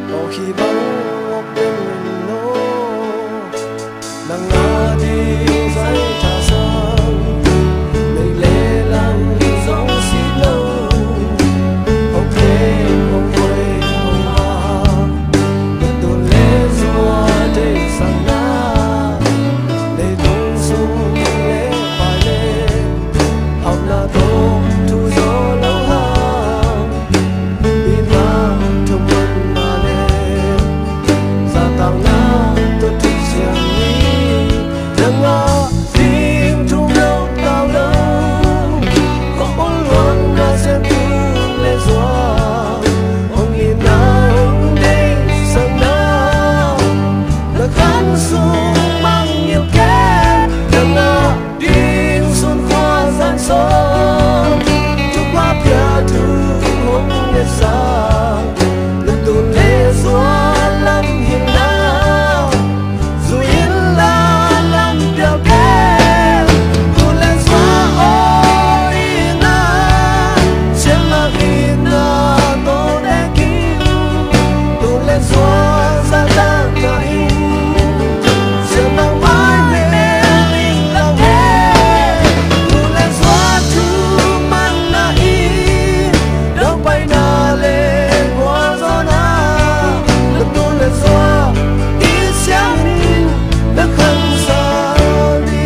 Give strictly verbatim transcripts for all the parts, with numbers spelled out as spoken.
Awk hi bang awk ding in no, nang a ding zai tha sang, lei le lam zong si lo. Hong teng hong hoih hong ma, na tun le zua deih sang na, leitung sung le pai le, hauhna tawh thu zaw lo hang, itna thumanna le zahtakna tawh thuciam ni. Nang a ding thu lo tau lo, khuahun luanna sem tun le zua, hong itna hong deih sang na, na khan sung mangngilh ken. Nang a ding sun khua zan sawm, thupha pia thu hong ngetsa, na tun le zua lam hilhna, zui inla lam pial pen. Tun le zua aw itna, siamah itna tawh ne kim. Tun le zua zahtakna in, siamah mai mel in lau he. Tun le zua thumanna in, daupaina le gualzawhna, na tun le zua i siangin na khansa ni.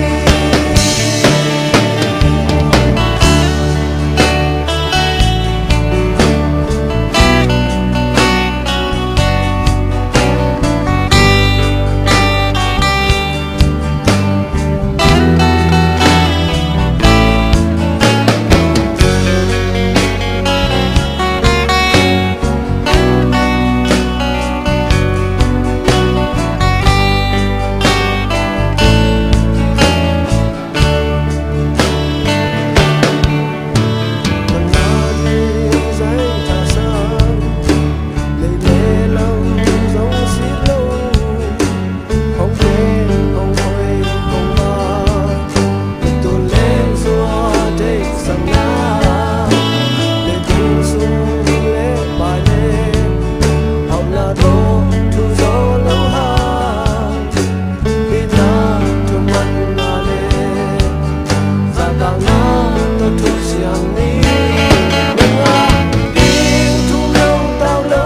Itna thumanna le zahtakna tawh thuciam ni. Nang a ding thu lo tau lo,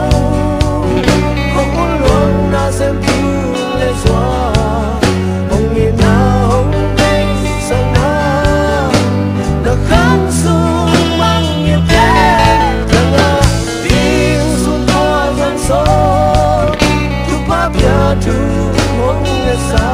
khuahun luanna sem tun le zua, hong itna hong deih sang na, na khan sung mangngilh ken. Nang a ding sun khua zan sawm, thupha pia thu hong ngetsa,